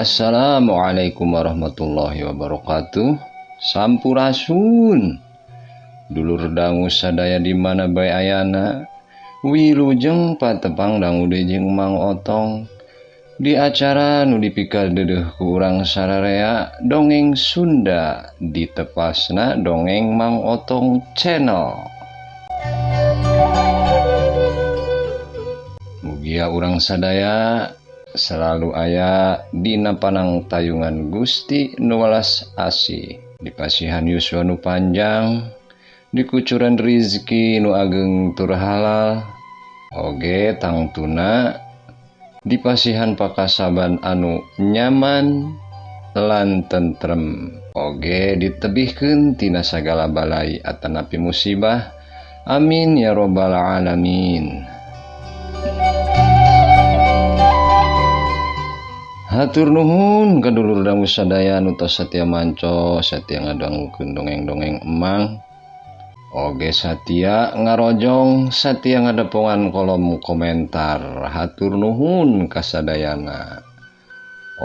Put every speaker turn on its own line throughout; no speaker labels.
Assalamualaikum warahmatullahi wabarakatuh. Sampurasun. Dulur dangu sadaya di mana bae ayana. Wilujeng patepang dangu deui jeung Mang Otong. Di acara nu dipikadeudeuh ku urang sararea Dongeng Sunda ditepasna Dongeng Mang Otong Channel. Mugia urang sadaya selalu aya dina panangtayungan Gusti nu welas asih, dipasihan yuswa nu panjang, dikucuran rizki nu ageng tur halal, oge tangtuna dipasihan pakasaban anu nyaman lan tentrem, oge ditebihkeun tina sagala balai atanapi musibah. Amin ya robbal alamin. Hatur nuhun ka dulur dangu sadaya nu tos satia manco, satia ngadangukeun dongeng-dongeng emang, oge satia ngarojong, satia ngadepongan kolom komentar. Hatur nuhun kasadayana.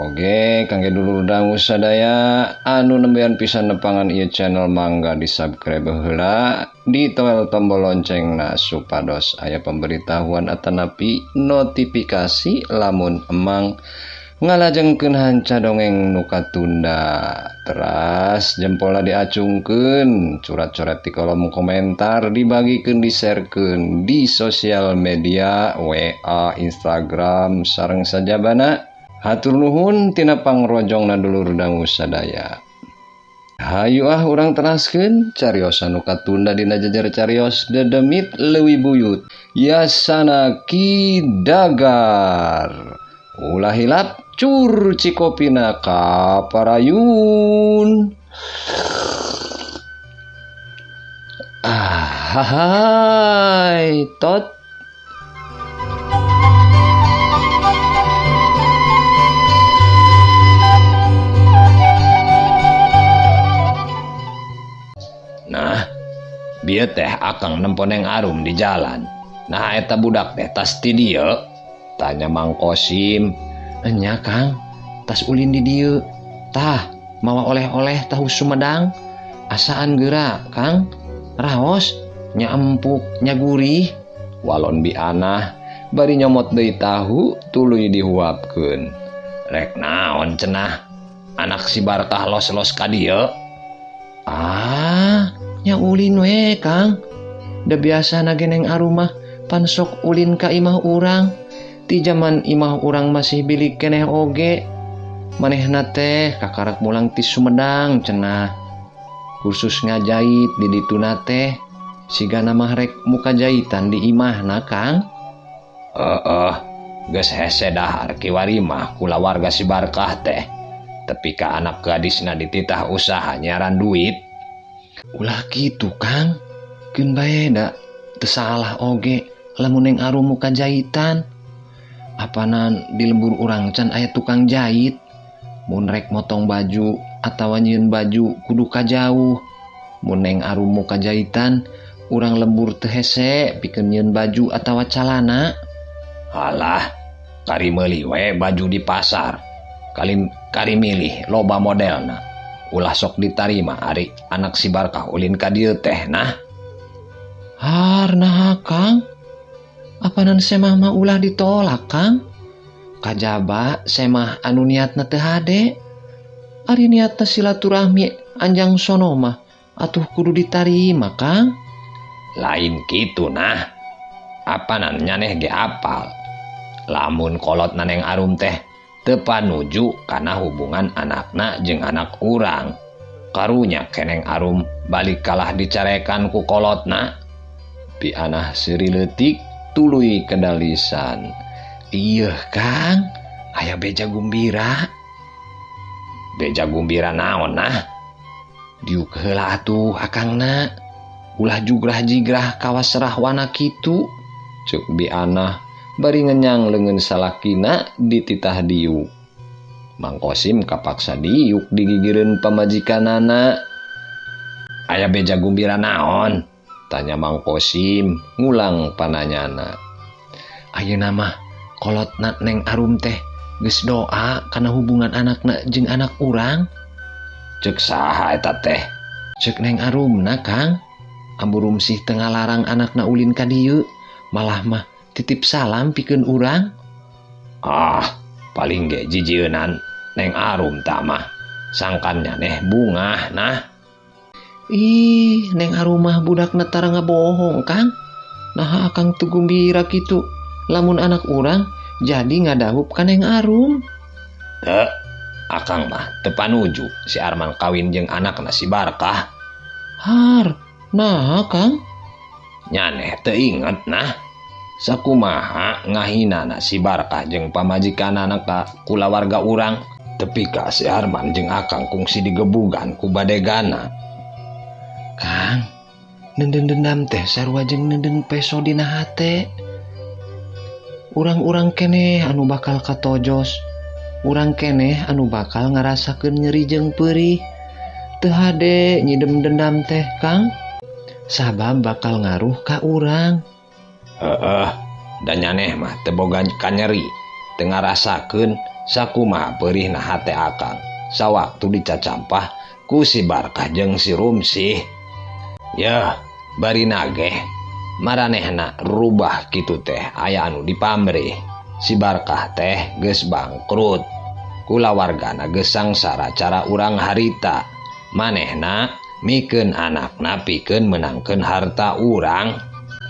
Oge kangge dulur dangu sadaya anu nembean pisan nepangan ieu channel, mangga di subscribe heula, ditoel tombol loncengna supados aya pemberitahuan atanapi notifikasi lamun emang ngalajengkeun hanca dongeng nu katunda. Teras jempolna diacungkeun, curat-coret di kolom komentar, dibagikeun, di-sharekeun di sosial media, WA, Instagram, sareng sajabana. Hatur nuhun tina pangrojongna dulur dangu sadaya. Hayu ah urang teraskeun cariosan nu katunda dina jejer carios dedemit leuwih buyut Yasana Ki Dagar. Ulah hilap cur cikopina kaparayun. Ah, hai tot. Nah, bieu teh akang nempo Neng Arum di jalan. Nah, eta budak teh tas ti dieu? Tanya Mang Kosim. Enya Kang, tas ulin di dieu. Tah, mawa oleh-oleh tahu Sumedang. Asaan geura, Kang. Raos, nya empuk, nya gurih. Walon bianah, bari nyomot deui tahu tuluy dihuapkeun. Rek naon cenah? Anak si Barkah los-los ka dieu. Ah, nya ulin we, Kang. Da biasana ge Neng Arum mah pan sok ulin ka imah urang. Ti jaman imah urang masih bilik keneh oge. Manehna teh kakarak mulang ti Sumedang cenah. Kursus ngajait di dituna teh. Sigana mah rek muka jahitan di imahna, Kang. Heeh, geus hese dahar kiwari mah kulawarga si Barkah teh. Tepi ka anak gadisna dititah usaha nyaran duit. Ulah kitu, Kang. Keun bae da teu salah oge lamun Neng Arum muka jahitan. Apanan di lembur urang can aya tukang jahit. Mun rek motong baju atawa nyieun baju kudu ka jauh. Mun Neng Arum muka jahitan, urang lembur teu hese pikeun nyieun baju atawa calana. Halah, kari meuli we baju di pasar. Kari milih loba modelna. Ulah sok ditarima ari anak si Barkah ulin ka dieu teh nah. Har nah Kang. Apanan semah mah ulah ditolak, Kang. Kajaba semah anu niatna teu hade. Ari niatna silaturahmi anjang sono mah atuh kudu ditarima, Kang. Lain kitu nah. Apanan nyaneh ge apal. Lamun kolot Neng Arum teh teu panuju kana hubungan anakna jeung anak urang. Karunya keneng Arum balik kalah dicarekan ku kolotna. Pianah seuri leutik tuluy kedalisan. Ieu Kang, aya beja gumbira. Beja gumbira naon nah? Diuk heula atuh akangna. Ulah jugrah-jigrah kawas rahwana kitu. Ceuk bianah bari ngenyang leungeun salakina dititah diuk. Mang Kosim kapaksa diuk digigireun pamajikanana. Aya beja gumbira naon? Tanya Mang Kosim ngulang pananyana. Ayeuna mah kolotna Neng Arum teh Geus doa kana hubungan anakna jeung anak urang. Cek saha eta teh? Cek Neng Arumna, Kang. Ambu Rumsih teu ngalarang anakna ulin ka dieu, malah mah titip salam pikeun urang. Ah, paling ge jijieunan Neng Arum tah mah. Sangkan nyaneh bungah nah. Ih, Neng Arum mah budakna tara ngabohong, Kang. Naha akang teu gumbira kitu lamun anak urang jadi ngadahup ka Neng Arum. Teu, akang mah teu panuju si Arman kawin jeung anakna si Barkah. Har, naha Kang? Nyaneh teu inget nah. Sakumaha ngahinana si Barkah jeung pamajikanana ka kulawarga urang. Tepi ka si Arman jeung akang kungsi digebugan ku badegana. Kang, nenden dendam teh sarua jeung nenden peso dina hate. Urang-urang keneh anu bakal katojos, urang keneh anu bakal ngarasakeun nyeri jeung peurih. Teu hade nyidem dendam teh, Kang. Sabab bakal ngaruh ka urang. Heeh, da nyaneh mah teu boga kanyeri, teu ngarasakeun sakumaha peurihna hate akang sawaktu dicacampah ku si Barkah jeung si Rumsih. Yeuh, bari nageh maranehna rubah kitu teh aya anu dipamrih. Si Barkah teh geus bangkrut, kulawargana geus sangsara cara urang harita. Manehna mikeun anakna pikeun meunangkeun harta urang.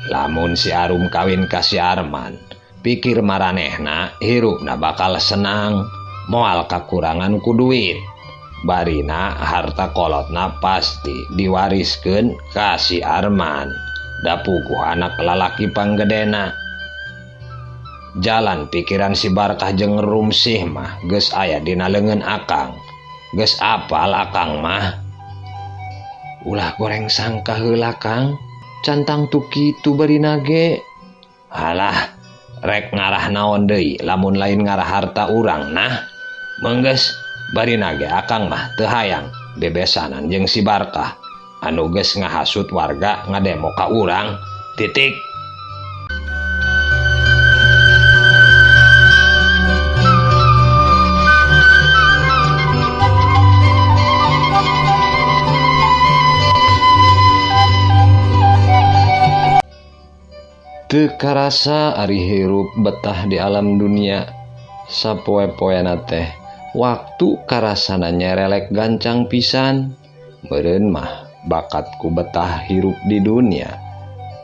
Lamun si Arum kawin ka si Arman, pikir maranehna hirupna bakal senang, moal kakurangan ku duit. Barina harta kolotna pasti diwariskeun ka si Arman, da puguh anak lalaki panggedena. Jalan pikiran si Barkah jeung Rumsih mah geus aya dina leungeun akang. Geus apal akang mah. Ulah goreng sangka heula, Kang. Cantang tu kitu bari nage. Halah, rek ngarah naon deui lamun lain ngarah harta urang nah. Menggeus bari nage akang mah teu hayang bebesanan jeung si Barkah anu geus ngahasut warga ngademo ka urang. Titik. Teu karasa ari hirup betah di alam dunia. Sapoe-poena teh waktu karasana nyerelek gancang pisan. Meureun mah bakatku betah hirup di dunia.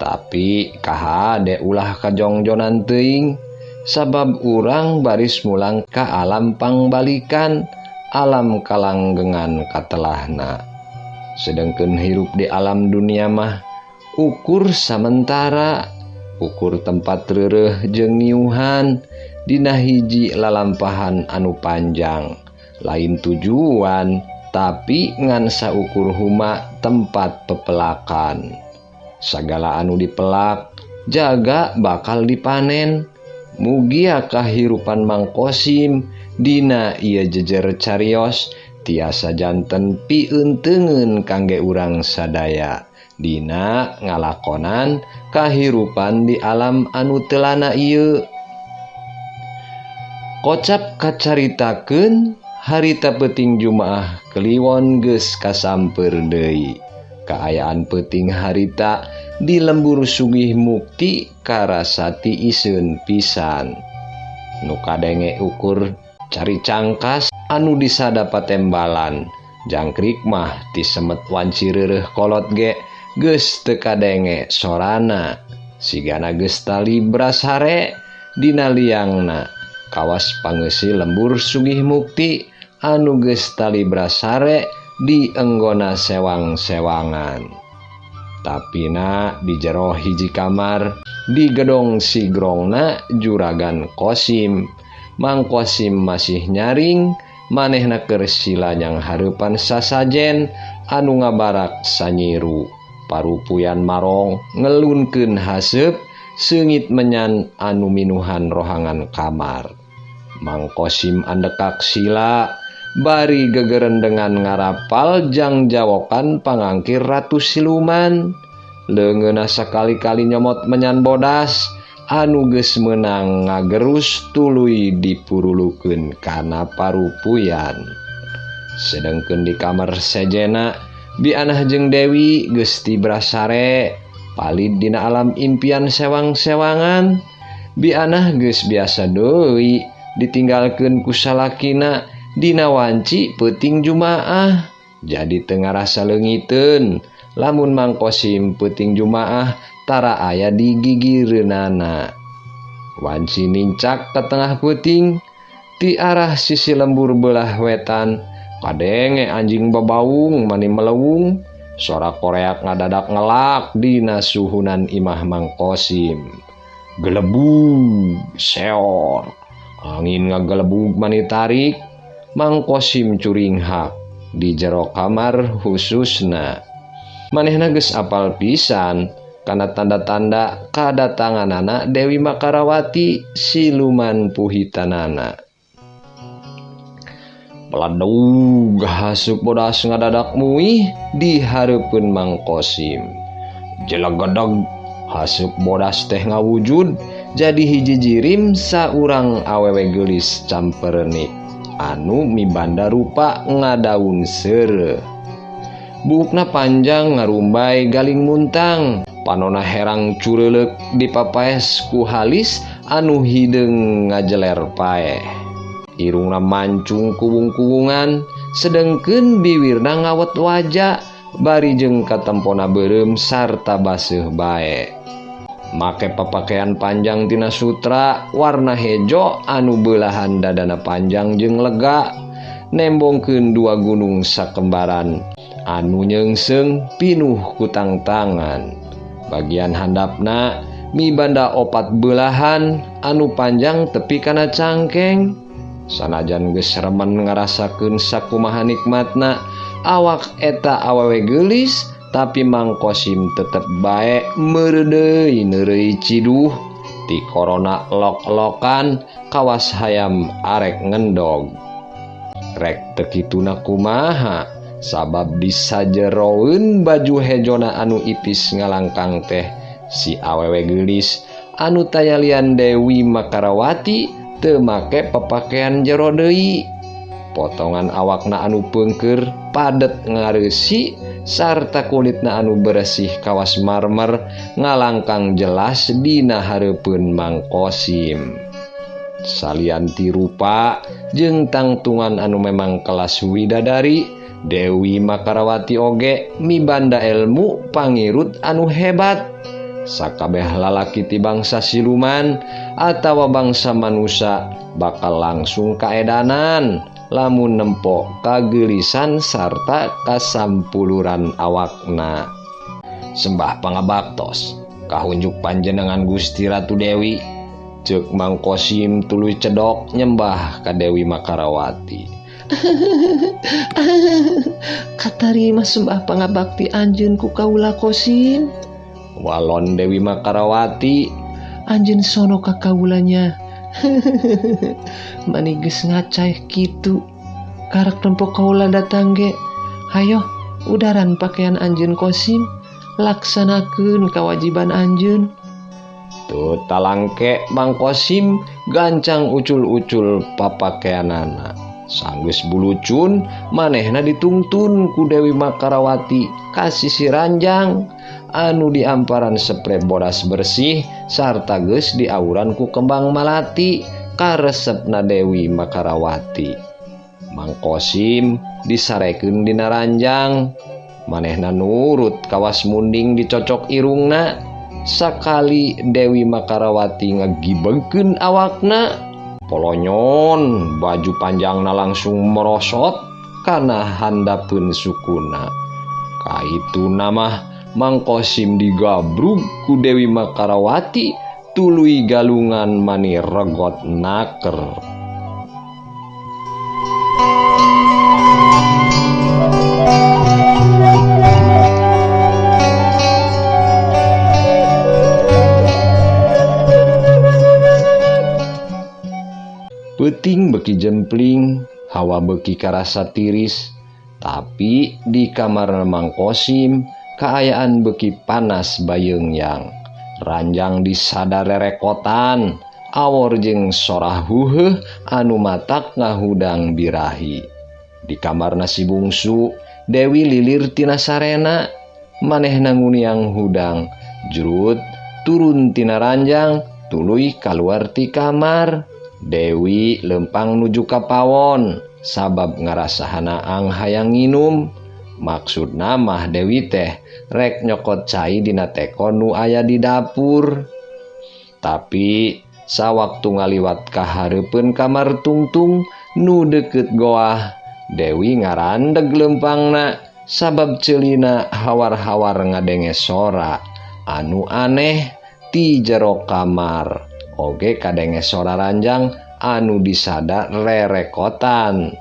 Tapi kahade ulah kajongjonan teuing, sabab urang baris mulang ka alam pangbalikan, alam kalanggengan katelahna. Sedengkeun hirup di alam dunia mah ukur samentara, ukur tempat reureuh jeung niuhan dina hiji lalampahan anu panjang, lain tujuan tapi ngan saukur huma tempat pepelakan. Sagala anu dipelak jaga bakal dipanen. Mugia kahirupan Mang Kosim dina ieu jejer carios tiasa janten piunteungeun kangge urang sadaya dina ngalakonan kahirupan di alam anu telana ieu. Kocap kacaritakeun harita peuting Jumaah Kliwon geus kasamper deui. Kaayaan peuting harita di lembur Sugih Mukti karasati iseun pisan. Nu kadenge ukur cari cangkas anu disada patembalan. Jangkrik mah ti semet wanci reureuh kolot ge geus teu kadenge sorana. Sigana geus talibras hare dina liangna. Kawas pangeusi lembur Sugih Mukti anu geus talibras hare di enggona sewang-sewangan. Tapina di jero hiji kamar di gedong sigrongna Juragan Kosim. Mang Kosim masih nyaring manehna keur sila nyang hareupan sasajen anu ngabarak sanyiru. Parupuyan marong ngelunkeun haseup seungit menyan anu minuhan rohangan kamar. Mang Kosim andekak sila bari gegerendengan ngarapal jang jawokan pangangkir Ratu Siluman. Leungeunna sakali-kali nyomot menyan bodas anu geus meunang ngagerus tuluy dipurulukeun kana parupuyan. Sedengkeun di kamar sejena Bianah jeung Dewi geus tibra sare palid dina alam impian sewang-sewangan. Bianah geus biasa deui ditinggalkeun ku salakina dina wanci peuting Jumaah. Jadi teu ngarasa leungiteun lamun Mang Kosim peuting Jumaah tara aya di gigireunana. Wanci nincak ka tengah peuting ti arah sisi lembur belah wetan kadenge anjing babaung mani melewung sora koreak ngadadak ngelak dina suhunan imah Mang Kosim. Gelebug seor angin ngagelebug mani tarik. Mang Kosim curinghak di jero kamar khususna. Manehna geus apal pisan kana tanda-tanda kadatanganana Dewi Makarawati siluman puhitanana. Peladug hasup bodas ngadadak muih di hareupeun Mang Kosim. Jelegedeg hasup bodas teh ngawujud jadi hiji jirim saurang awewe geulis camperenik anu mibanda rupa ngadaun seureuh. Buukna panjang ngarumbay galing muntang, panona herang cureuleuk dipapaes ku halis anu hideung ngajeler paeh. Irungna mancung kuwung-kuwungan, sedengkeun biwirna ngawet waja bari jeung katempona beureum sarta baseuh bae. Make papakaian panjang tina sutra warna hejo anu beulahan dadana panjang jeung lega, nembongkeun dua gunung sakembaran anu nyeungseung pinuh ku tangtangan. Bagian handapna mibanda opat belahan anu panjang tepi kana cangkeng. Sanajan geus remen ngarasakeun sakumaha nikmatna awak eta awewe geulis, tapi Mang Kosim tetep bae meureudeuy neureuy ciduh ti korona lok-lokan kawas hayam arek ngendog. Rek teu kituna kumaha sabab disajeroeun baju hejona anu ipis ngalangkang teh si awewe geulis anu tayalian Dewi Makarawati teu make papakaian jero deui. Potongan awakna anu peungkeur padet ngareusi sarta kulitna anu beresih kawas marmer ngalangkang jelas dina hareupeun Mang Kosim. Salian ti rupa jeung tangtungan anu memang kelas widadari, Dewi Makarawati oge mibanda ilmu pangirut anu hebat. Sakabeh lalaki ti bangsa siluman atawa bangsa manusa bakal langsung kaedanan lamun nempo kageulisan sarta kasampuluran awakna. Sembah pangabaktos kahunjuk panjenengan Gusti Ratu Dewi, ceuk Mang Kosim tuluy cedok nyembah ka Dewi Makarawati. Katarima sembah pangabakti anjeun ku kaula Kosim. Walon Dewi Makarawati, anjeun sono ka kaulanya. Mani geus ngacai kitu. Karak nempo kaula datang ge. Hayo, udaran pakaian anjeun Kosim, laksanakeun kewajiban anjeun. Tuh talangke Mang Kosim gancang ucul-ucul papakaianana. Sanggeus bulucun manehna ditungtun ku Dewi Makarawati ka sisi ranjang anu diamparan spray bodas bersih sarta geus diauran ku kembang malati karesepna Dewi Makarawati. Mang Kosim disarekeun dina ranjang, manehna nurut kawas munding dicocok irungna. Sakali Dewi Makarawati ngagibegkeun awakna, polonyon baju panjangna langsung merosot kana handapeun sukuna. Kaituna mah Mang Kosim digabrug ku Dewi Makarawati tuluy galungan mani regot naker. Peuting beki jempling, hawa beki karasa tiris, tapi di kamar Mang Kosim kaayaan beki panas bayeungyang. Ranjang disada rerekotan, awor jeung sora huheuh anu matak ngahudang birahi. Di kamarna si bungsu, Dewi lilir tina sarena, manehna nguniang hudang, jrut turun tina ranjang, tuluy kaluar ti kamar. Dewi lempang nuju ka pawon, sabab ngarasa hanaang hayang nginum. Maksudna mah Dewi teh rek nyokot cai dina teko nu aya di dapur. Tapi sawaktu ngaliwat ka hareupeun kamar tungtung nu deukeut goah, Dewi ngarandeg lempangna sabab ceulina hawar-hawar ngadenge sora anu aneh ti jero kamar. Oge kadenge sora ranjang anu disada rerekotan.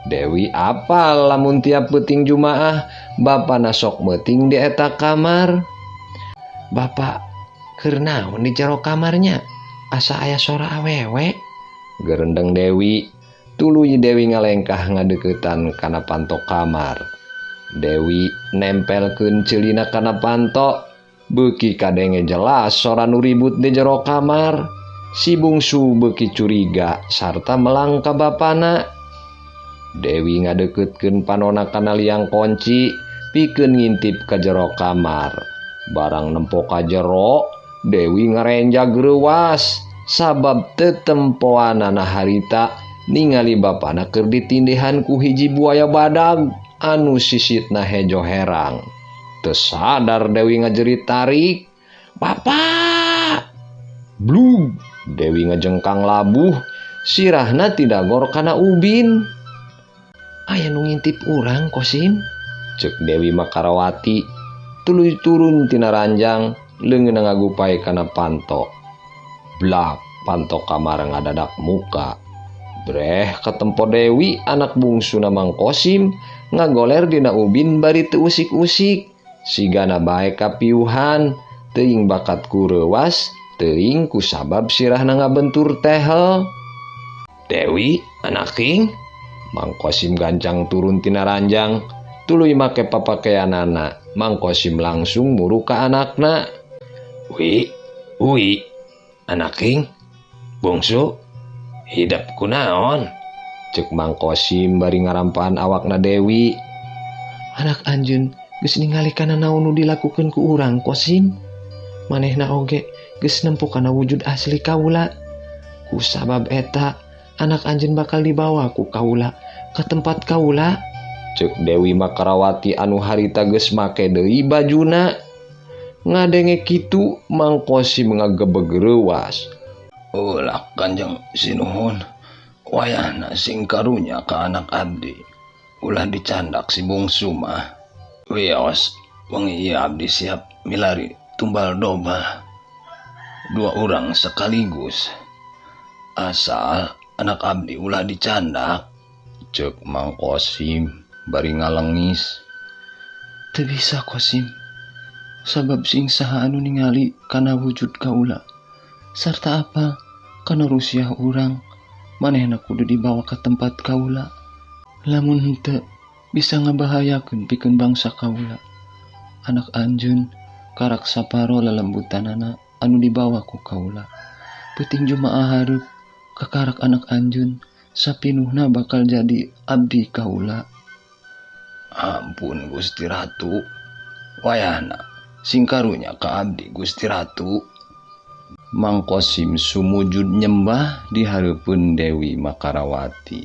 Dewi apal lamun tiap peuting Jumaah bapana sok meuting di eta kamar. Bapak keur naon di jero kamarnya? Asa aya sora awewe? Gerendeng Dewi. Tuluy Dewi ngalengkah ngadeuketan kana panto kamar. Dewi nempelkeun ceulina kana panto. Beuki kadenge jelas sora nu ribut di jero kamar. Si bungsu beuki curiga sarta melang ka bapana. Dewi ngadeukeutkeun panona kana liang kunci pikeun ngintip ka jero kamar. Barang nempo ka jero, Dewi ngarenjag reuwas sabab teu tempoanana harita ningali bapana keur ditindihan ku hiji buaya badag anu sisitna hejo herang. Teu sadar Dewi ngajerit tarik, "Bapak!" Blug, Dewi ngajengkang labuh, sirahna tidagor kana ubin. Aya nu ngintip urang, Kosim? Cek Dewi Makarawati, tuluy turun tina ranjang, leungeunna ngagupai kana panto. Blak, panto kamar ngadadak muka. Breh katempo Dewi anak bungsuna Mang Kosim ngagoler dina ubin bari teu usik-usik. Sigana bae kapiuhan, teuing bakat ku reuwas, teuing ku sabab sirahna ngabentur tehel. Dewi, anaking? Mang Kosim gancang turun tina ranjang, tuluy make papakeanana. Mang Kosim langsung muru ka anakna. Wi, wi, anaking, bungsu, hidep kunaon? Cek Mang Kosim bari ngarampaan awakna Dewi. Anak anjeun geus ningali kana naon nu dilakukeun ku urang, Kosim. Manehna oge geus nempo kana wujud asli kaula. Ku sabab eta anak anjeun bakal dibawa ku kaula ke tempat kaula. Cek Dewi Makarawati anu harita geus make deui bajuna. Ngadenge kitu Mang Kosim ngagebeg reuwas.
Ulah Kanjeng Sinuhun, wayahna sing karunya ka anak abdi. Ulah dicandak si bungsu mah. Wios, wengi ieu abdi siap milari tumbal domba. Dua orang sekaligus. Asal anak abdi ulah dicandak.
Cek Mang Kosim bari ngalengis.
Teu bisa Kosim, sabab sing saha anu ningali kana wujud kaula sarta apa kana rusiah urang, manehna kudu dibawa ka tempat kaula. Lamun henteu bisa ngabahayakeun pikeun bangsa kaula. Anak anjeun karak saparo lelembutanana anu dibawa ku kaula. Peuting Jumaah hareup kakarak anak anjeun sapinuhna bakal jadi abdi kaula.
Ampun Gusti Ratu, wayahna sing karunya ka abdi Gusti Ratu. Mang Kosim sumujud nyembah di hareupeun Dewi Makarawati.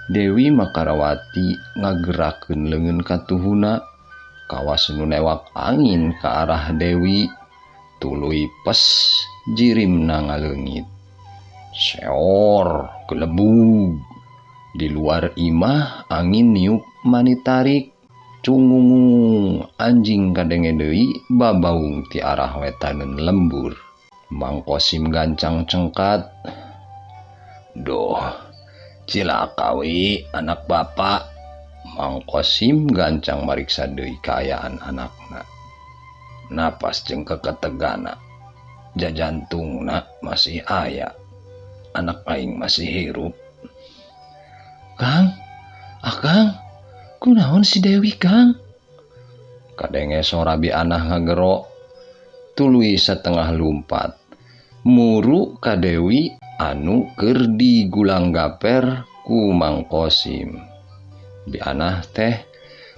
Dewi Makarawati ngagerakeun leungeun katuhuna, kawas nu newak angin ka arah Dewi, tuluy pes jirimna ngaleungit. Seor gelebug. Di luar imah angin niup manitarik. Cungungung anjing kadenge deui babaung ti arah wetaneun lembur. Mang Kosim gancang cengkat. Doh, cilaka wi anak bapak. Mang Kosim gancang mariksa deui kaayaan anakna. Napas jeung keketegana. Jajantungna masih aya. Anak aing masih hirup.
Kang, Akang, kunaon si Dewi, Kang?
Kadenge sora bi anah ngagero. Tuluy satengah lumpat muru ka Dewi anu keur digulang gaper ku Mang Kosim. Bianah teh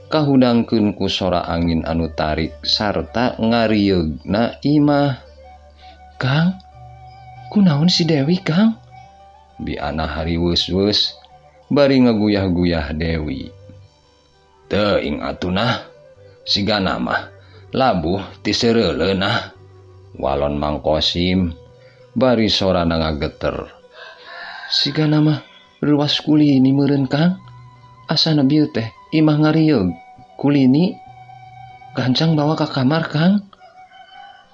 kahudangkeun ku sora angin anu tarik sarta ngarieugna imah. Kang, kunaon si Dewi, Kang? Bianah hariweus-weus bari ngaguyah-guyah Dewi. Teuing atuh nah, sigana mah labuh ti seureuleuh nah. Walon Mang Kosim bari sorana ngageter. Sigana mah ruas kulini meureun, Kang. Asana bieu teh imah ngarieug kulini. Gancang bawa ka kamar, Kang.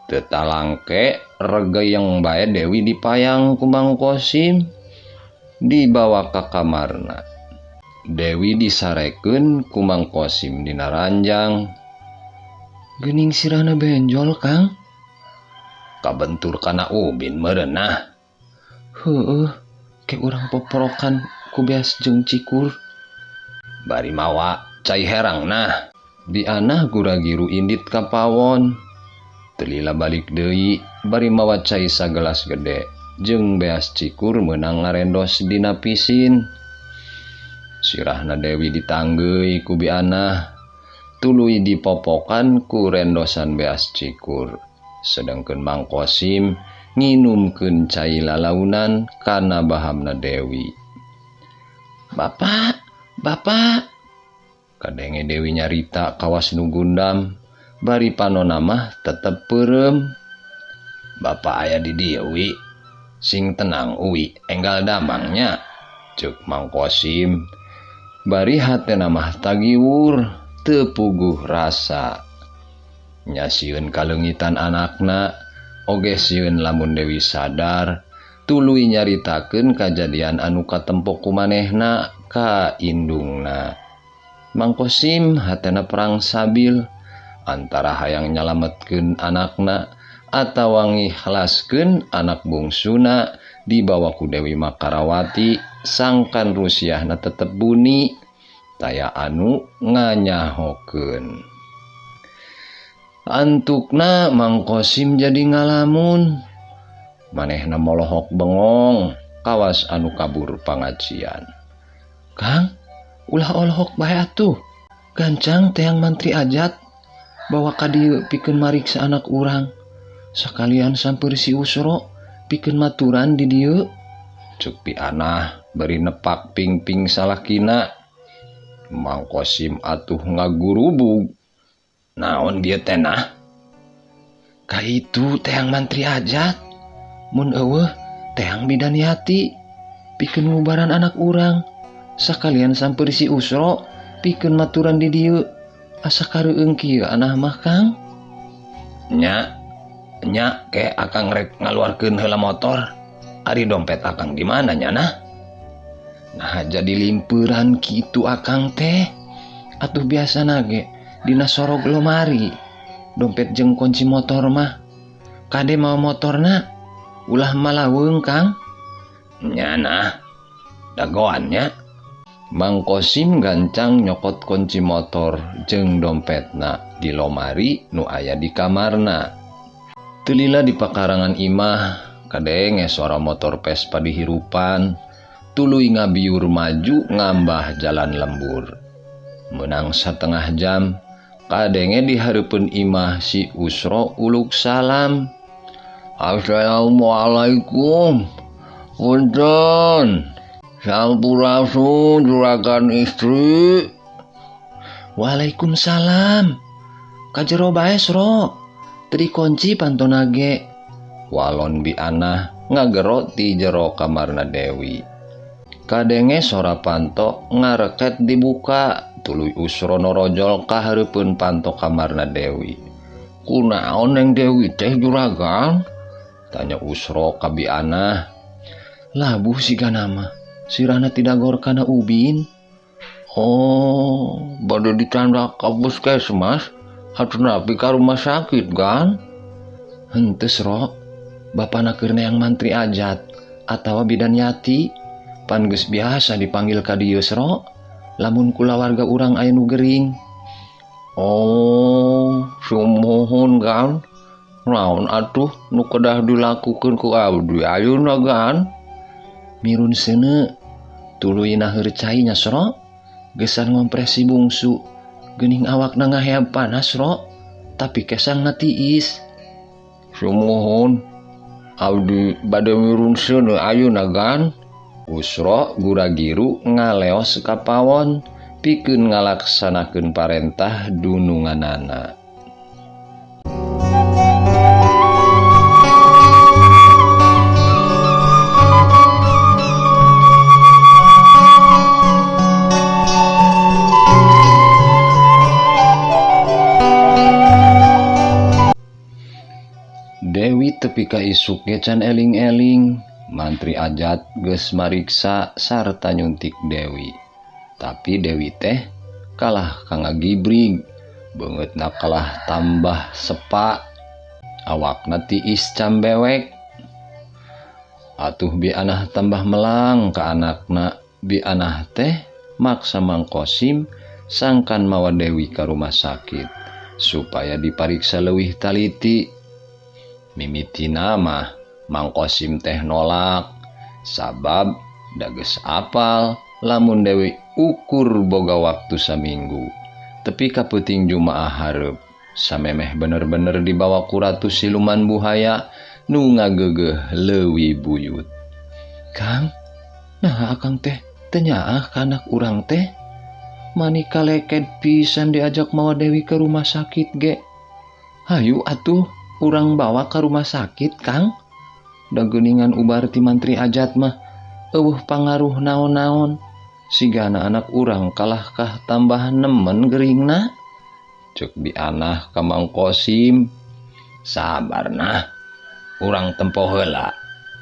Teu talangke regeyeng bae Dewi dipayang ku Mang Kosim dibawa ka kamarna. Dewi disarekeun ku Mang Kosim dina ranjang. Geuning sirahna benjol, Kang. Kabentur kana ubin meureun nah. Heueuh, ke urang poporokan ku beas jeung cikur. Bari mawa cai herang nah. Bianah gura-giru indit ka pawon. Teu lila balik deui bari mawa cai sagelas gede jeung beas cikur meunang ngarendos dina pisin. Sirahna Dewi ditanggeui ku Bianah, tuluy dipopokan ku rendosan beas cikur. Sedangkeun Mang Kosim nginumkeun cai lalaunan kana bahamna Dewi. Bapak, bapak, kadenge Dewi nyarita kawas nu gundam, bari panona mah tetep peureum. Bapak aya di dieu, Wi. Sing tenang, Uwi, enggal damangnya, ceuk Mang Kosim. Bari hatena mah tagiwur, teu puguh rasa. Nya sieun kaleungitan anakna, oge sieun lamun Dewi sadar, tuluy nyaritakeun kajadian anu katempo ku manehna ka indungna. Mang Kosim hatena perang sabil antara hayang nyalametkeun anakna atawa ngikhlaskeun anak bungsuna dibawa ku Dewi Makarawati, sangkan rusiahna tetep buni taya anu nganyahokeun. Antukna Mang Kosim jadi ngalamun. Manehna molohok bengong kawas anu kabur pangajian. Kang, ulah olohok bae atuh. Gancang teang mantri ajat bawa ka dieu pikeun mariksa anak urang. Sakalian sampeur si Usro pikeun maturan di dieu. Ceuk Bianah bari nepak pingping salakina. Mang Kosim atuh ngagurubug. Naon bieu teh nah? Kaitu teang mantri ajat. Mun eueuh teang bidan yati pikeun ngubaran anak urang. Sakalian sampeur si Usro pikeun maturan di dieu. Asa kareueung kieu anah mah, Kang. Nya, nya ke akang rek ngaluarkeun heula motor. Ari dompet akang di mana nya nah? Nah jadi limpeuran kitu akang teh. Atuh biasana ge dina sorog lomari dompet jeung kunci motor mah. Kade mau motorna ulah malaweung, Kang. Nya nah, dagoan nya. Mang Kosim gancang nyokot kunci motor jeung dompetna di lomari nu aya di kamarna. Teu lila di pakarangan imah kadenge suara motor Vespa dihirupan, tuluy ngabiur maju ngambah jalan lembur. Menang setengah jam kadenge di hareupeun imah si Usro uluk salam. Assalamualaikum. Punten. Sampurasun juragan istri. Waalaikumsalam. Kajero bae, Sro. Teu dikunci pantona ge. Walon Bianah ngagero ti jero kamarna Dewi. Kadenge sora panto ngareket dibuka, tuluy Usro norojol ka hareupeun panto kamarna Dewi. Kunaon neng Dewi teh juragan? Tanya Usro ka Bianah. Labuh sigana mah, sirahna tidagor kana ubin. Oh, bade dicandak ka puskesmas atuh nepi ka rumah sakit kan? Henteu, Sro. Bapana keur neang mantri ajat atawa bidan yati. Pan geus biasa dipanggil ka dieu, Sro. Lamun kulawarga urang aya nu gering. Oh, sumuhun kan? Naon atuh nu kedah dilakukeun ku abdi ayeuna gan? Mirun seuneu tuluy naheur cai nya Sro. Gesan ngompres si bungsu. Geuning awakna ngaheab panas Ro, tapi kesangna tiis. Sumuhun abdi bade mirun seuneu ayeuna gan. Usro guragiru ngaleos ka pawon pikeun ngalaksanakeun parentah dununganana. Dewi tepi ka isuk ge can eling-eling. Mantri Ajat geus mariksa sarta nyuntik Dewi. Tapi Dewi teh kalah ka ngagibrig, beungeutna kalah tambah sepa, awakna tiis cambewek. Atuh Bi Anah tambah melang ka anakna. Bi Anah teh maksa Mang Kosim sangkan mawa Dewi ka rumah sakit supaya dipariksa leuwih taliti. Mimitina mah Mang Kosim teh nolak sabab da geus apal lamun Dewi ukur boga waktu saminggu. Tepi ka peuting Jumaah hareup samemeh bener-bener dibawa ku ratu siluman buhaya nu ngageugeuh leuwih buyut. Kang, nah akang teh teu nyaah ka anak urang teh. Mani kaleked pisan diajak mawa Dewi ke rumah sakit ge. Hayu atuh urang bawa ke rumah sakit, Kang. Da geuningan ubar ti mantri Ajat mah eueuh pangaruh naon-naon. Sigana anak urang kalahkah tambah nemen geuringna. Ceuk Bi Anah ka Mang Kosim. Sabar nah, urang tempo heula.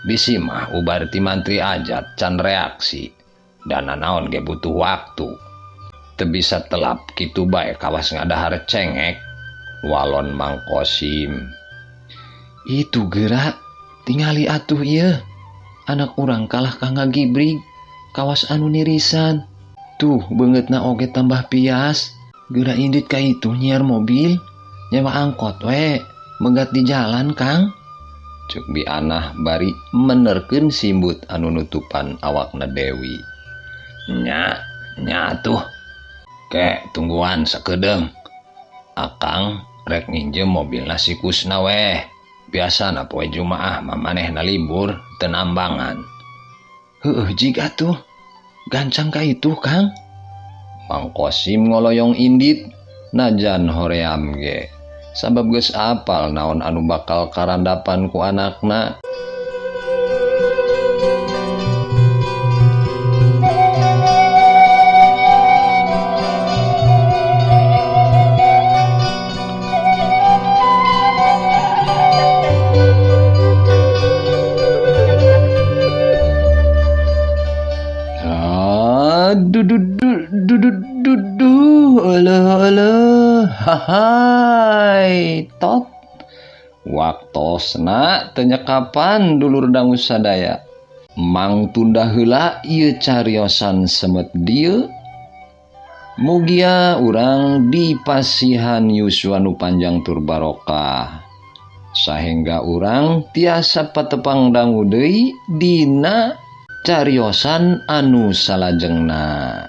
Bisi mah ubar ti mantri Ajat can reaksi. Dana naon ge butuh waktu. Teu bisa telap kitu bae kawas ngadahar cengek. Walon Mang Kosim. Itu gerak tingali atuh ieu. Anak urang kalah ka ngagibrig kawas anu nirisan. Tuh beungeutna oge tambah pias. Geura indit ka itu nyiar mobil, nyewa angkot we, megat di jalan, Kang. Ceuk Bi Anah bari menerkeun simbut anu nutupan awakna Dewi. Nya, nya atuh. Ke tungguan sakedeung. Akang rek nginjem mobilna si Kusna weh. Biasana poe Jumaah mah manehna libur teu nambangan. Heueuh jig atuh. Gancang ka itu, Kang. Mang Kosim ngoloyong indit najan hoream ge. Sabab geus apal naon anu bakal karandapan ku anakna. Duh, hai tot. Waktosna teu nyekapan dulur dangu sadaya. Mang tunda heula ieu cariosan semet dieu. Mugia urang dipasihan yuswa nu panjang tur barokah. Sahingga urang tiasa patepang dangu deui dina cariosan anu salajengna.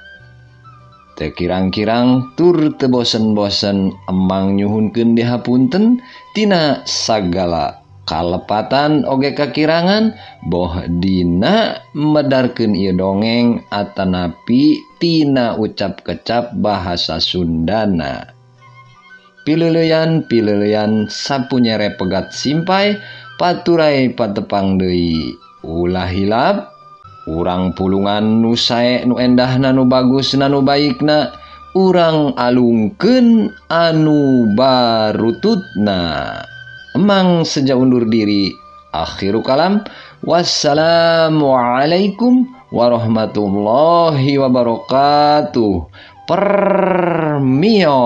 Teu kirang-kirang tur teu bosen-bosen emang nyuhunkeun dihapunten tina sagala kalepatan oge kakirangan boh dina medarkeun ieu dongeng atanapi tina ucap kecap bahasa Sundana. Pileuleyan-pileuleyan sapunyere pegat simpai paturai patepang deui. Ulah hilap urang pulungan nu sae nu endahna nu bagusna nu baikna urang alungkeun anu barututna. Emang seja undur diri. Akhiru kalam. Wassalamualaikum warahmatullahi wabarakatuh. Permios.